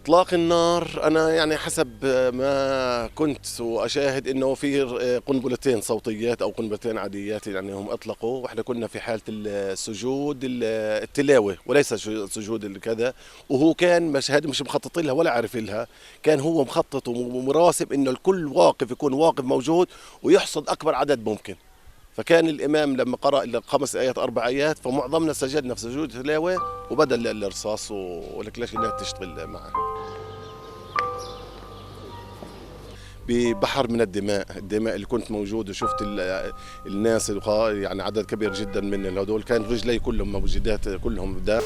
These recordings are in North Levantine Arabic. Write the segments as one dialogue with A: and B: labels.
A: اطلاق النار انا يعني حسب ما كنت واشاهد انه في قنبلتين صوتيات او قنبلتين عاديات، يعني هم اطلقوا واحنا كنا في حاله السجود التلاوة وليس سجود الكذا، وهو كان مشاهد مش مخطط لها ولا عارف لها، كان هو مخطط ومراسم انه الكل واقف، يكون واقف موجود ويحصد اكبر عدد ممكن. فكان الامام لما قرأ 5 آيات 4 آيات فمعظمنا سجدنا في سجود تلاوة وبدل الرصاص والكلاشينات تشتغل معه. ببحر من الدماء اللي كنت موجود وشفت الناس، يعني عدد كبير جدا من هذول، كان رجلي كلهم موجودات كلهم دم.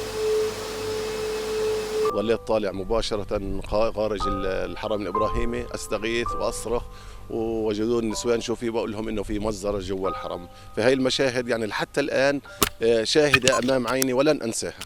A: ظليت طالع مباشرة خارج الحرم الإبراهيمي أستغيث وأصرخ، ووجدوا النسوان شو في، بقول لهم إنه في مجزرة جوا الحرم. فهي المشاهد يعني حتى الآن شاهدة أمام عيني ولن أنساها.